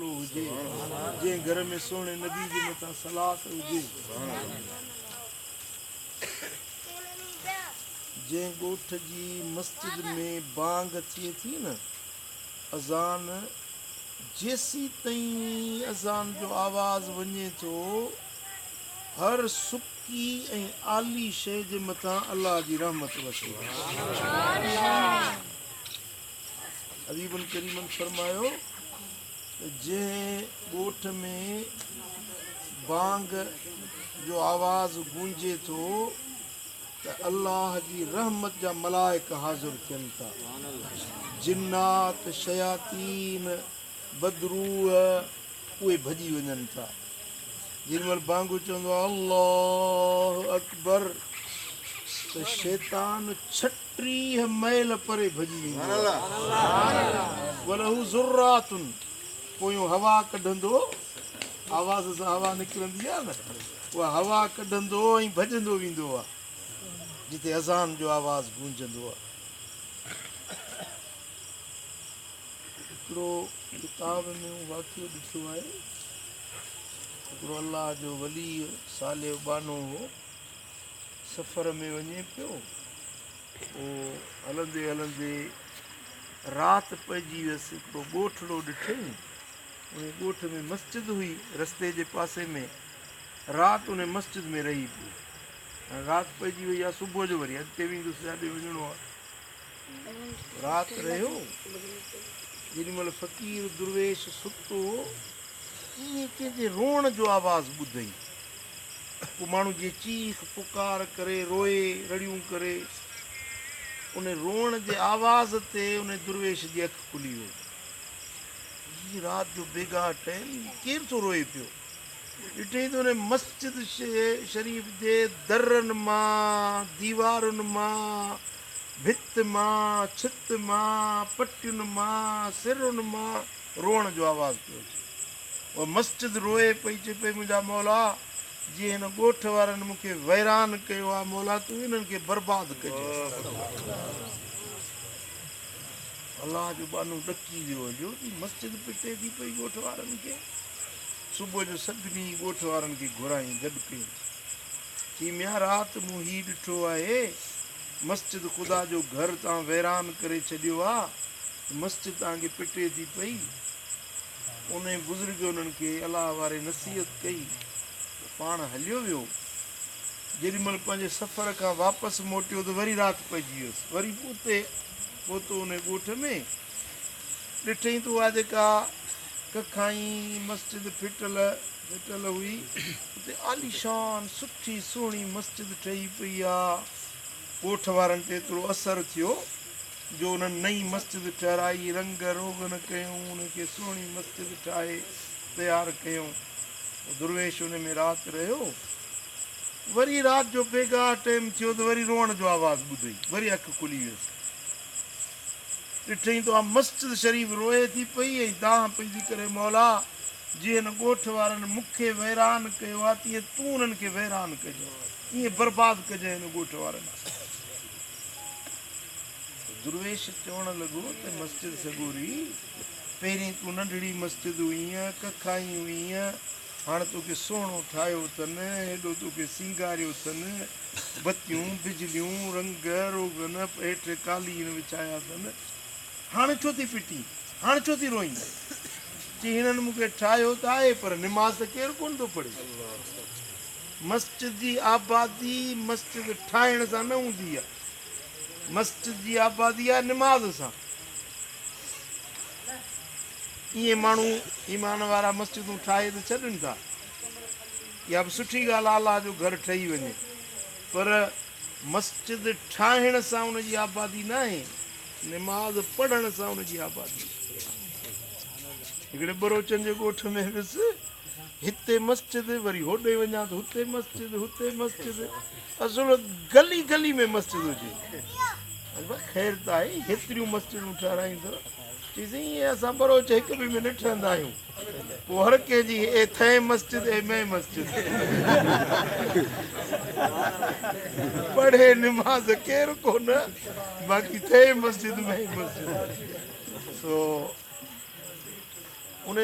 نالو هجي، جنهن گهر ۾ سهڻي نبي جي مٿان صلات هجي، جنهن ڳوٺ جي مسجد ۾ بانگ ٿئي ٿي نه، اذان، جيسيتائين اذان جو آواز وڃي ٿو، هر سڪي ۽ آلي شيء جي مٿان الله جي رحمت وسي ٿي. حبيبن ڪريمن فرمايو ته جنهن ڳوٺ ۾ بانگ جو آواز گونجي ٿو ته الله جي رحمت جا ملائڪ حاضر ٿين ٿا. جنات، شياطين، بدروح اهي ڀڄي وڃن ٿا. جيڏي مهل بانگو چوندو آهي الله اڪبر ته شيطان 36 ميل پري ڀڄي ويندو آهي. وله ذرات پويون هوا ڪڍندو، آواز سان هوا نڪرندي آهي نه، اها هوا ڪڍندو ۽ ڀڄندو ويندو آهي جتي اذان جو آواز گونجندو آهي. هڪڙو ڪتاب ۾ مون واقعو ڏٺو آهي، هڪڙو الله جو ولي صالح ٻانهو هو، سفر ۾ وڃي پيو، پوء هلندي هلندي رات پئجي ويس، هڪڙو ڳوٺڙو ڏٺئين، ان ڳوٺ ۾ مسجد هئي رستي جي پاسي ۾، رات ان مسجد ۾ رهي پيو. هاڻي رات پئجي وئي آهي، صبح جو وري اڳتي ويندس جاڏي وڃڻو آهي. رات رهيو، جيڏي مهل فقير درويش ستو هو، ائين ڪنهن جي روئڻ جو آواز ٻڌئي. ڪو ماڻهو جيئن چيخ پڪار ڪري، روئي، رڙيون ڪري. ان روئڻ جي آواز تي ان درويش جي اک کلي وئي. هي رات جو بيگاهه ٽائيم ڪير ٿو روئي پيو؟ ڏٺئي ته ان مسجد شريف جي درن مان، ديوارن مان، ڀت مان، ڇت مان، پٽين مان، سرن مان روئڻ جو آواز پيو اچي. اها مسجد روئي پئي، چئي پئي، منهنجا مولا! جيئن هن ڳوٺ وارن مون کي ويران ڪيو آهي، مولا تون انهن کي برباد ڪجي. الله جو ٻانهو ڏڪي ويو هليو، هي مسجد پٽي ٿي پئي ڳوٺ وارن کي. صبح جو سڀني ڳوٺ وارن کي گهرائين گڏ ڪيائين. چي ميان رات مون هي ڏٺو آهي، مسجد خدا جو گهر توهان ويران ڪري ڇڏيو آ، مسجد توهان کي پٽي ٿي پئي. انهي بزرگ انهن کي الله واري نصيحت ڪئي ته پاڻ هليو ويو. جيڏي مهل پنهنجي سفر کان واپس موٽيو ته وري رات پئجي ويس. وري به اتي پهتو انهي ڳوٺ ۾. ڏٺئين ته اها جيڪا ڪکائين مسجد ڦٽل ڦٽل هئي، اتي عاليشان سٺي سهڻي مسجد ٺهي پئي آ. ڳوٺ وارن تي ايترو اثر ٿيو جو انهن نئين مسجد ٺهرائي، رنگ روغن ڪيائون، ان کي سهڻي مسجد ٺاهي تيار ڪيائون. درويش ان ۾ رات رهيو. وري رات جو بيگاهه ٽيم ٿيو ته وري روئڻ جو آواز ٻڌئي، وري اک کلي ويس. ڏٺئين ته اها مسجد شريف روئي ٿي پئي ۽ دانهن پئي ٿي ڪري، مولا! جيئن هن ڳوٺ وارن مون کي ويران ڪيو آهي، تيئن تون انهن کي ويران ڪجين، ائين برباد ڪجين هن ڳوٺ وارن کي. درويش چوڻ لڳو ته مسجد سڳوري! پهرين تون ننڍڙي مسجد هئينء، ڪکائين هئينء، هاڻ توکي سهڻو ٺاهيو اٿن، هيڏو توکي سينگاريو اٿن، بتيون، بجليون، رنگ، روغن، هيٺ قالين وڇايا اٿن، هاڻ ڇو ٿي پٽين، هاڻ ڇو ٿي روئين؟ چي هنن مون کي ٺاهيو ته آهي پر نماز ته ڪير ڪونه ٿو پڙهي. مسجد جي آبادي مسجد ٺاهڻ سان نه هوندي آهي، مسجد جي آبادي آهي نماز سان. ائين ماڻهو ايمان وارا مسجدون ٺاهي ته ڇڏين ٿا، اها به سٺي ڳالهه آهي الله جو گهر ٺهي وڃي، پر مسجد ٺاهڻ سان ان جي آبادي ناهي، نماز پڙهڻ سان ان جي آبادي. هڪڙي ٻروچن جي ڳوٺ ۾ ويس، هتي مسجد، وري هوڏي وڃان ته هتي مسجد، هتي مسجد، اصل گلي گلي ۾ مسجد هجي. خير ته آهي، هيتريون مسجدون ٺهرايون اٿو. چي سائين ائين اسان ٻروچ هڪ ٻئي ۾ نه ٺهندا آهيون، پوء هر ڪنهن جي اي ٿئين مسجد اي مئين مسجد. پڙهي نماز ڪير ڪونه، باقي ٿئين مسجد مئين مسجد. سو ان